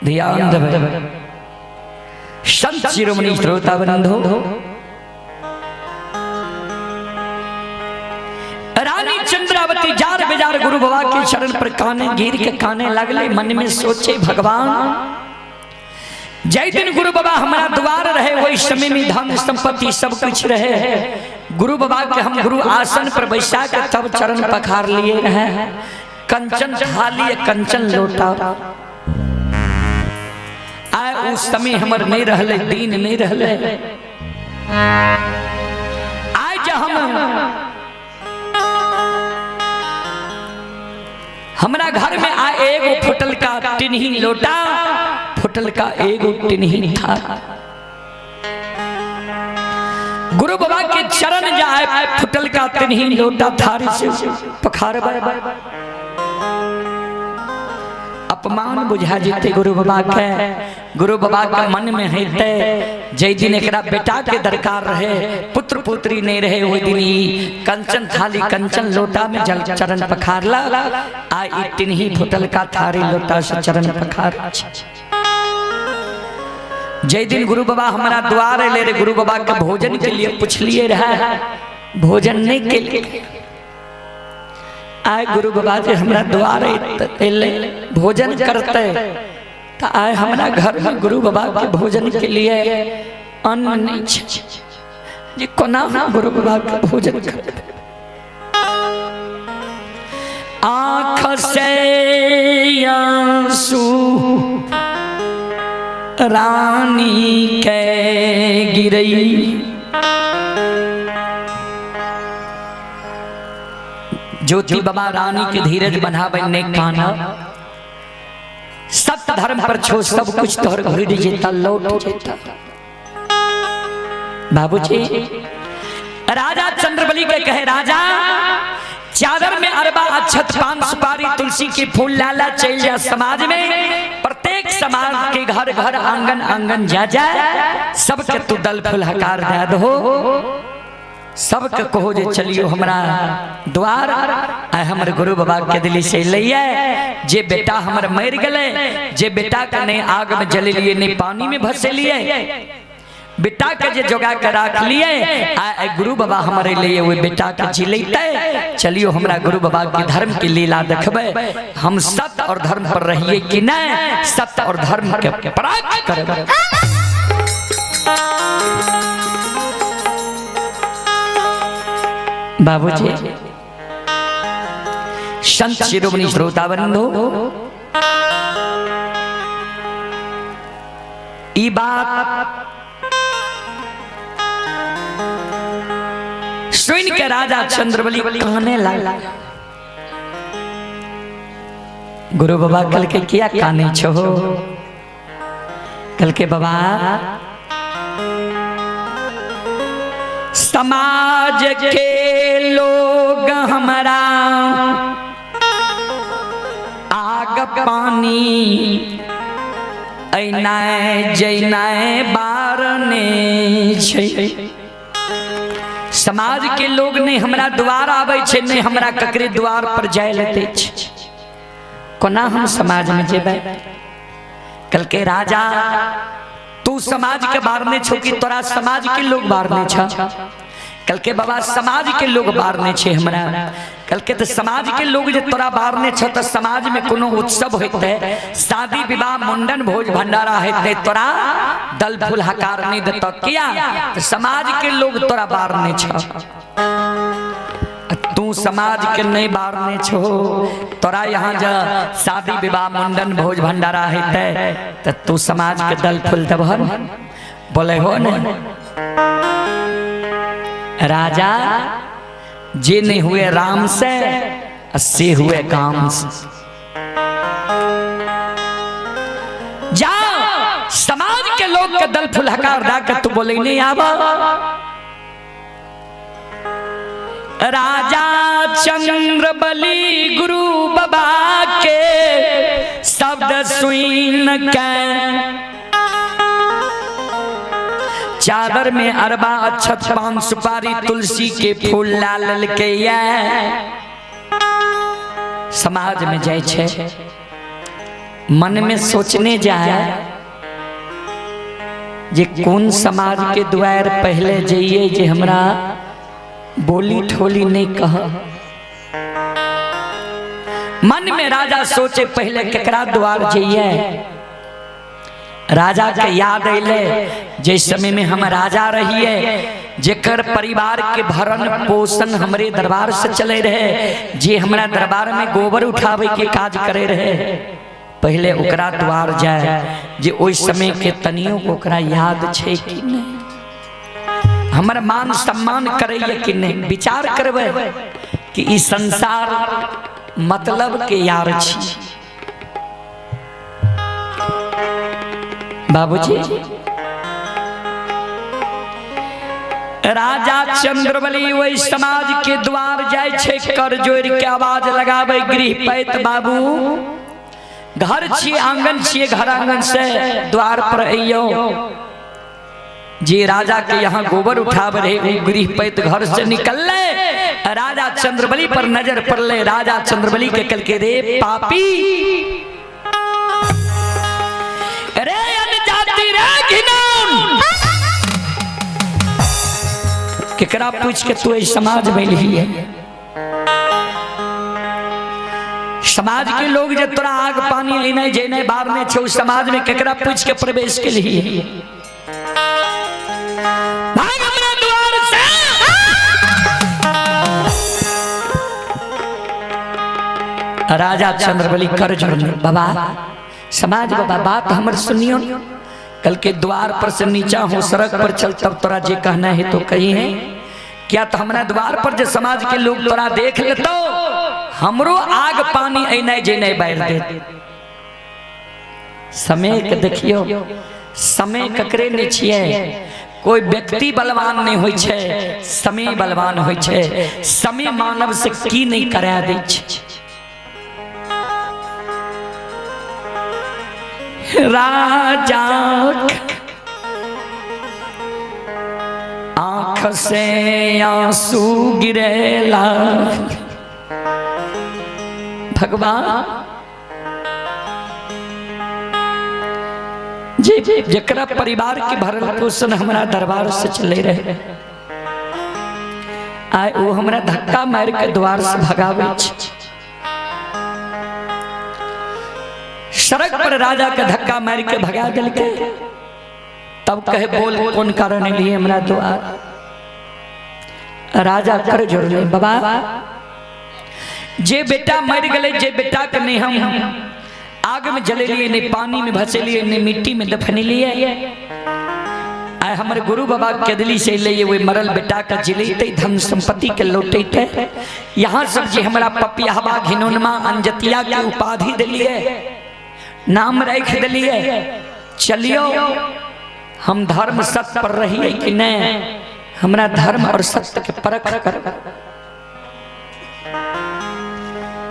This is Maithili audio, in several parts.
ध्यान देबै संत शिरोमणि श्रोता बंधु। रानी चंद्रावती जार बेजार गुरु बाबा के शरण पर काने गिर के काने लगले, मन में सोचे भगवान जय दिन गुरु बाबा हमारा द्वार रहे वही समय में धन संपत्ति सब कुछ रहे। गुरु बाबा के हम गुरु आसन पर बैसा के तब चरण पखार लिए रहे, कंचन थाली कंचन लोटा। आए उस समय हमर नहीं रहले, दिन नहीं रहले। आज हम हमरा घर में आए एगो फुटल का टिन्ही लोटा, फुटल का एगो टिन्ही था। गुरु बाबा के चरण जाए फुटल का टिन्ही लोटा थारी से पखार अपमान बुझा जेते गुरु बाबा के। गुरु बाबा के मन में हेते जय दिन एकरा बेटा के दरकार रहे, पुत्र पुत्री नहीं रहे, वही दिन ई कंचन थाली कंचन लोटा में जल चरण पखारला। आ ई टिन्ही फुटल का थारी लोटा से चरण पखार। जय दिन गुरु बाबा हमारा द्वार ले रे, गुरु बाबा के भोजन के लिए पूछलिए रहा, भोजन नहीं के लिए आए गुरु बाबा जी हमरा द्वार एले भोजन करते तो आए हमरा घर में गुरु बाबा के भोजन के लिए अन्न नहीं छे जी, कोना गुरु बाबा के भोजन करते। आँख से आंसू रानी के गिरई, ज्योति बाबा रानी के धीरज बनावे ने काना, सत्य धर्म पर छो सब कुछ तोहर घुर जेता लौट जेता। बाबूजी राजा चंद्रबली के कहे राजा चादर में अरबा अक्षत पान सुपारी तुलसी के फूल लाला चल जा समाज में, प्रत्येक समाज के घर घर आंगन आंगन जा जाए, सबके तू दल फूल हकार दे दो, सबके कहो जे चलियो हमरा द्वार आए हमर गुरु बाबा के दिली से लइए। जे बेटा हमर मर गले, जे बेटा के नहीं आग में जले लिए नहीं पानी में भसे लिए, बेटा के जे जोगा के राख लिए, आए गुरु बाबा हमारे लिए वो बेटा के जिलैते। चलियो हमरा गुरु बाबा के धर्म की लीला देखबे, हम सत्य और धर्म पर रहिए कि नहीं, सत्य और धर्म के पराग करबे। बाबूजी संत शिरोमणि श्रोता बंधु, ई बात सुन के राजा चंद्रबली कहने लगा। गुरु बाबा कल के क्या काने छो, कल के बाबा समाज के लोग हमारा आग पानी ऐनाए जैनाए बारने छे। समाज के लोग नहीं हमरा द्वार आबै छे, नहीं हमरा ककरे द्वार पर जाय लेते छे, कोना हम समाज में जेबै। कल के राजा तू समाज के बारने छो कि तोरा समाज के लोग बारने छ। कल के बाबा समाज के लोग बारने छे हमरा। कल के तो समाज के लोग जे तोरा बारने छ तो समाज में कोनो उत्सव होते, शादी विवाह मुंडन भोज भंडारा होते, तोरा दल फूल हकार नहीं देतो किया, तो समाज के लोग तोरा बारने छ। तू समाज के नहीं बारने छो, तोरा यहाँ जा शादी विवाह मुंडन भोज भंडारा होते तो तू समाज के दल फूल दबहन बोले हो ने। राजा जे नहीं हुए राम से से हुए काम से। जा समाज के लोग के दल फूल हकार दा के तू बोले नहीं आवा। राजा चंद्रबली गुरु बाबा के शब्द सुन के चादर में अरबा अक्षत पान सुपारी तुलसी के फूल लाल के समाज में जाय छे। मन में सोचने जाए जे कोन समाज के द्वार पहले जाइए जे हमरा बोली ठोली नहीं कह। मन में राजा सोचे पहले केकरा द्वार जाइए। राजा के याद अले जे समय में हम राजा रहिए, जेकर परिवार के भरण पोषण हमरे दरबार से चले रहे, जे हमरा दरबार में गोबर उठावे के काज करे रहे, पहले ओकरा द्वार जाए जे ओहि समय के तनियो को ओकरा याद छै कि नहीं, हमर मान सम्मान करैए कि नहीं। विचार करबै कि ई संसार मतलब के यार छी। बाबूजी राजा चंद्रबली वही समाज के द्वार जाय छै, कर जोड़ के आवाज लगावे, गृह पैत बाबू घर छी आंगन छी, घर आंगन से द्वार पर अइयो। जे राजा के यहाँ गोबर उठावे रहे उ गृह पैत घर से निकलले। राजा चंद्रबली पर नजर पड़ले। राजा चंद्रबली के कल के रे पापी, रे अनजाति, रे घिनौन, केकरा पूछ के तू समाज में ली है? समाज के लोग जे तोरा आग पानी एने जेने बारने छौ, समाज में केकरा पूछ के प्रवेश के लिए? भाग हमरा द्वार से। राजा चंद्रबली कर जोड़ने, बाबा समाज बाबा बात हमर सुनियो, कल के द्वार पर से नीचा हो सड़क पर चल, तब तोरा जे कहना है तो कही है। क्या तो हमरा द्वार पर जे समाज के लोग तोरा देख लेतो, हमरो आग पानी एने जेने बाहर दे। समय के देखियो, समय ककरे नहीं छिए, कोई व्यक्ति बलवान नहीं होई छे, समय बलवान होई छे। समय मानव से की नहीं करा दे छे। राजा आंख से आंसू गिरेला, भगवान जे जकरा परिवार के भरल पोषण हमरा दरबार से चले रहे, आए वो हमरा धक्का मार के द्वार से भगावे छे। सड़क पर राजा के धक्का मार के भगा दिलके। तब कहे बोल कौन कारण लिए हमरा द्वार? राजा कर जोड़ले, बाबा जे बेटा मर गए, जे बेटा के नहीं हम आग में जलेलिए, नहीं पानी में भसेलिए, नहीं मिट्टी में दफनेलिए, आए हमारे गुरु बाबा केदली से ले वो मरल बेटा का जिलेते, धन संपत्ति के लौटेते। यहाँ सब जे हमारा पपियाहबा घिनौनमा अनजतिया के उपाधि दिलिए, नाम रख दिलिए, चलियो हम धर्म सत्य पर रहिए कि नहीं, हमरा धर्म और सत्य के परख कर।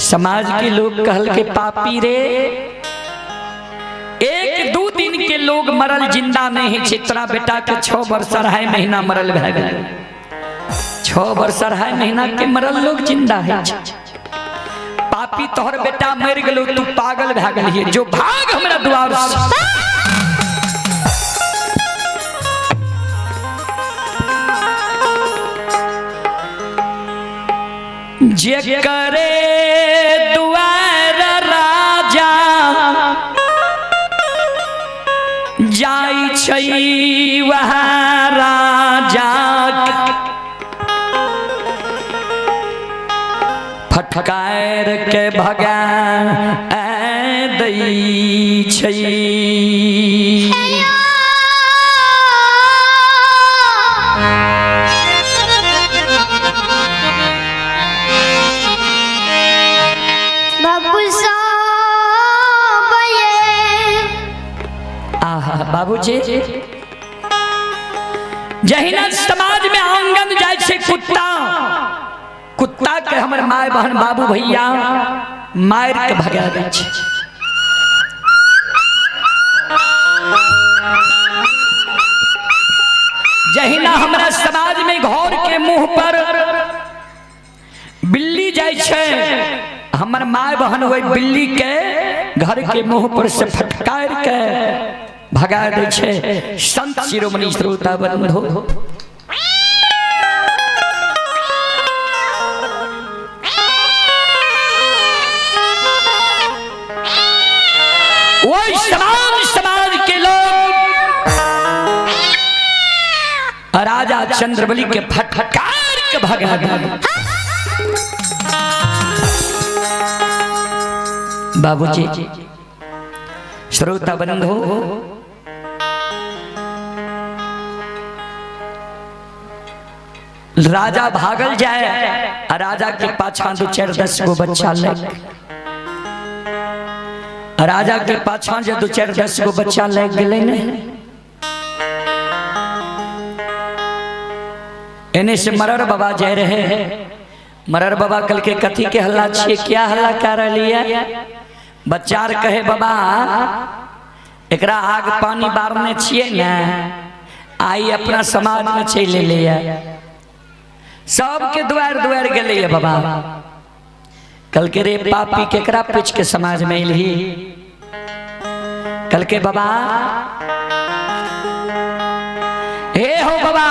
समाज के लोग कहल के पापी रे, एक दू दिन के लोग मरल जिंदा नहीं है। तोरा बेटा के 6 वर्ष 2.5 महीना मरल भए गेल, 6 वर्ष 2.5 महीना के मरल लोग जिंदा है। पापी तोहर बेटा मर गेलो, तू पागल भए गेलिए, जो भाग हमरा द्वार से। जे करे द्वार राजा जाई छै वहाँ राजा फटकार के भगा दै छै। बाबूजी जहिना समाज में आंगन जाय छै कुत्ता, कुत्ता के हमर my बहन बाबू भैया मार के भगा दै छै। जहिना हमरा समाज में घर के मुंह पर बिल्ली जाय छै, हमर my बहन वही बिल्ली के घर के मुंह पर से फटकार के भगा दै छै। संत शिरोमणि श्रोता बंधु, वही समान समाज के लोग राजा चंद्रबली के फटकार के भगा दिए। बाबूजी श्रोता बंधु, राजा भागल जाए, राजा के पाछा 2 4 10 गो बच्चा ले, राजा के पाछा जे 2 4 10 गो बच्चा लग गेलै ने, एने से मरर बाबा जाय रहे। मरर बाबा कल के कथी के हल्ला छिए, क्या हल्ला कर रही है? बच्चा कहे बाबा एकरा आग पानी बारने छिए ने, आई अपना समाज में चलि एलैया, सबके दुआर दुआर गेलैया बाबा। कल के रे पापी केकरा पूछ के समाज में एलही? कल के बाबा हे हो बाबा,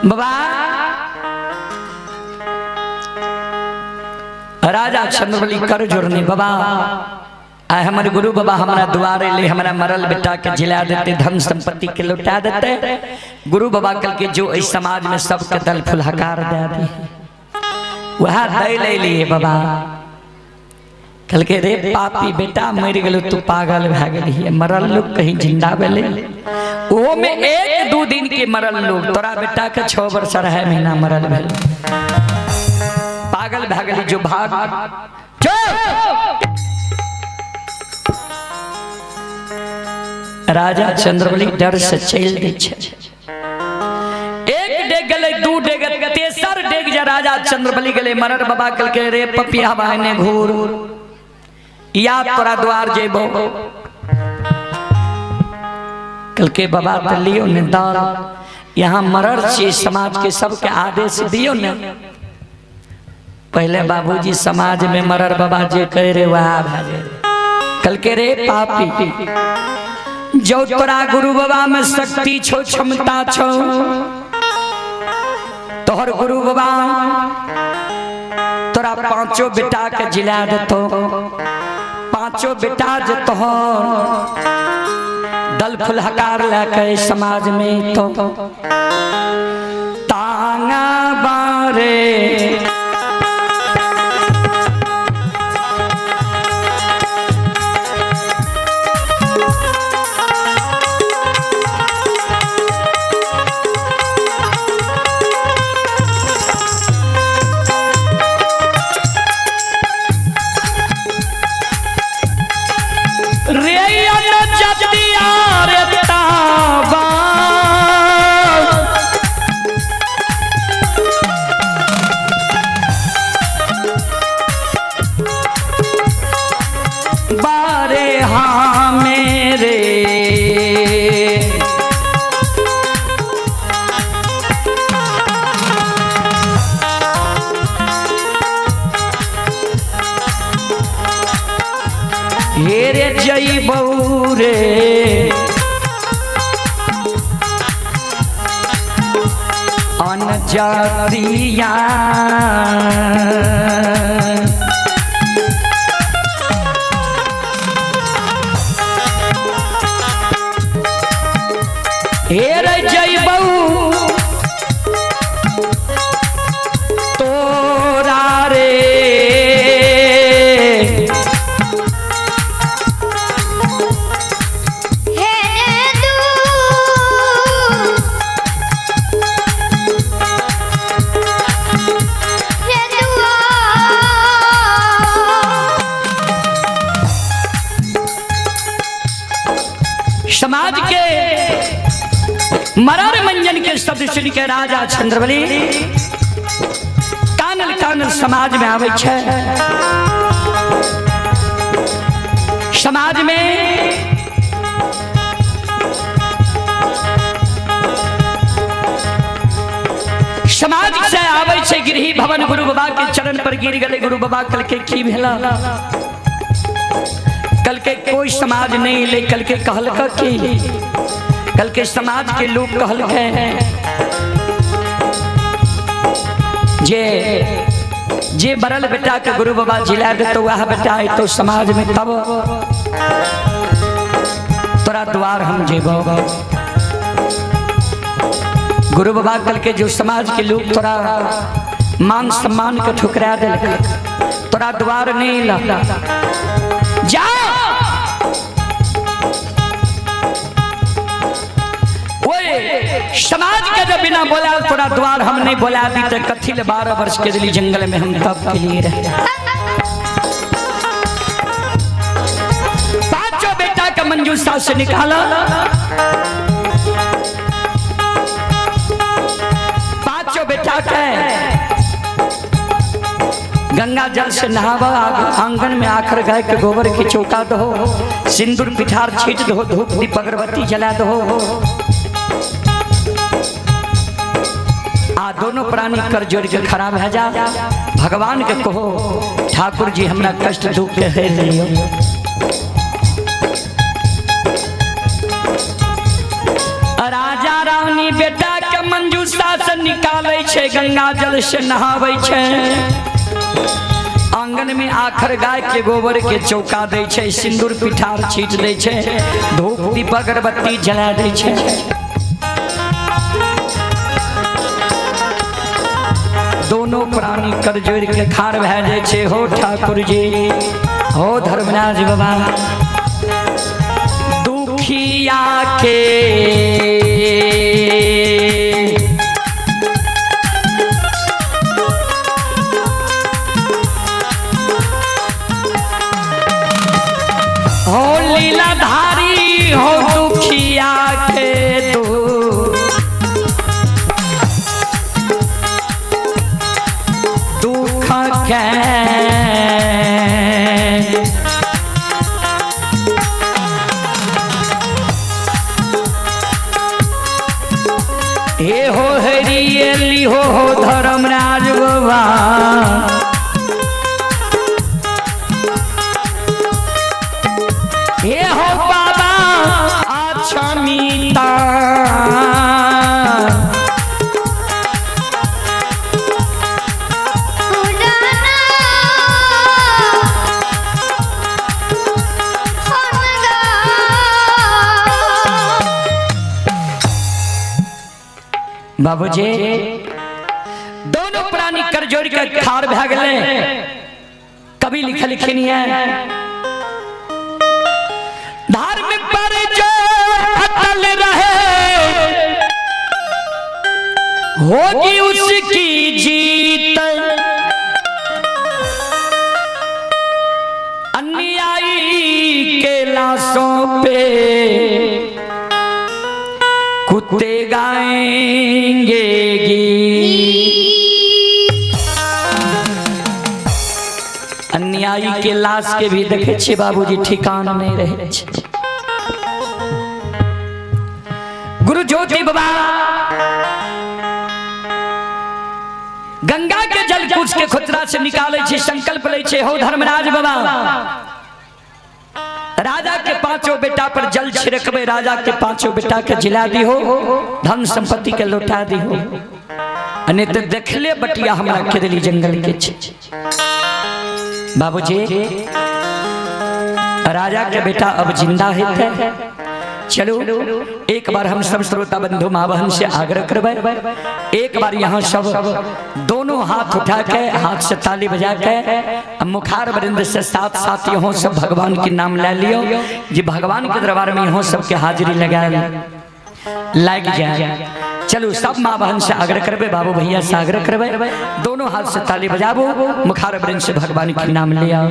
बाबा राजा चंद्रबली कर जोड़ने बाबा, आए हमारे गुरु बाबा हमारा द्वारे ले हमारा मरल बेटा के जिला देते, धन संपत्ति के लौटा देते। गुरु बाबा कल के जो इस समाज में सबके दल फुलहकार दे दे, वह दे ले लिए बाबा। कल के रे पापी बेटा मर गेलो तू पागल भए गेलही, मरल लोग कहीं जिंदा भेलै? ओहो में 1-2 दिन के मरल लोग, तोरा बेटा के 6 वर्ष 2.5 महीना मरल भेल, पागल भए गेली जो भाग। राजा चंद्रबली डर से चलि दै छै। 1 डेग गेलै, 2 डेग, तेसर डेग जे राजा चंद्रबली गेलै, मरर बाबा कहलकै रे पपिया बहने घूर, या तोरा द्वार जेबो। कहलकै बाबा त लियो ने दाल, यहाँ मरर छी, समाज के सबके आदेश दियो ने। पहले बाबूजी समाज में मरर बाबा जे कह रे वह भए जाए। कहलकै रे पापी, जो तोरा गुरु बाबा में शक्ति छो, क्षमता छो, तोहर गुरु बाबा तोरा 5 बेटा के जिला देतो, 5 बेटा जे तोहर दल फुलहकार लके समाज में तो तांगा बारे बारे हाँ मेरे हेरे जई बऊ रे अनजातिया। हेरे जई बऊ तोरा रे समाज के मरर मंजन के शब्द सुन के राजा चंद्रबली कानल कानल समाज में आवे छै। समाज में समाज से आबै छै गिरही भवन, गुरु बाबा के चरण पर गिर गेलै। गुरु बाबा कहलकै की भेला? कल के कोई समाज नहीं एलै। कल के कहलक की? कल के समाज के लोग कहलकै जे जे बरल बेटा के गुरु बाबा जिला देतो वह बेटा अयतो समाज में, तब तोरा द्वार हम जेबो। गुरु बाबा कल के जो समाज के लोग तोरा मान सम्मान के ठुकरा दिल, तोरा द्वार नहीं ला जा। समाज के जब बिना बोला तोरा द्वार हम नहीं बोला दी तो कथी ले 12 वर्ष के लिए जंगल में हम तब के लिए रहे। पांचों बेटा का मंजूषा से निकाला, पांचों बेटा के गंगा जल से नहावा, आंगन में आखर गाय के गोबर की चौका दो, सिंदूर पिठार छीट दो, धूप दीप अगरबत्ती जला दो। आ दोनों प्राणी कर जोड़ के खराब है जा। भगवान के कहो ठाकुर जी हमरा कष्ट दुख के हेर लियो। राजा रानी बेटा के मंजूषा से निकाले छे, गंगा जल से नहावे छे, आंगन में आखर गाय के गोबर के चौका दे छे, सिंदूर पिठार छीट दे छे, धूप दीप अगरबत्ती जला दे छे। दोनों प्राणी कर जोड़ के खार भै जाय छे। हो ठाकुर जी, हो धर्मराज बाबा, दुखिया के हो लीलाधारी, हो दुखिया के दुख के हे हो हरियली हो धर्मराज बाबा, हे हो बाबा अक्षमिता। बाबूजी दोनों प्राणी कर जोड़ के खार भै गेलै। कभी लिखल लिखी नहीं है धर्म पर जो अटल रहे होगी उसकी जीत, अन्यायी के लाशों पे कुत्ते गाएंगे गीत। अन्यायी के लाश के भी देखे छे बाबूजी ठिकान नहीं रहे छे। गुरु ज्योति बाबा गंगा के जल कुछ के खुतरा से निकाले छे, संकल्प ले छे हो धर्मराज बाबा राजा के पांचों बेटा पर जल छिड़कबे, राजा के पांचों बेटा के जिला दी हो, धन संपत्ति के लौटा दी हो। अने तो देखले बटिया हमरा केदली जंगल के छे। बाबूजी राजा के बेटा अब जिंदा है। चलो एक बार हम सब श्रोता बंधु माँ बहन से आग्रह करबै, एक बार यहाँ सब दोनों हाथ उठा के हाथ से ताली बजा के मुखार वृंद से साथ साथ यहाँ सब भगवान के नाम ले लियो जी। भगवान के दरबार में यहाँ सबके हाजिरी लगा लग जाए। चलो सब माँ बहन से आग्रह करबे, बाबू भैया से आग्रह करबे, दोनों हाथ से ताली बजाबो, मुखार वृंद से भगवान के नाम ले आओ।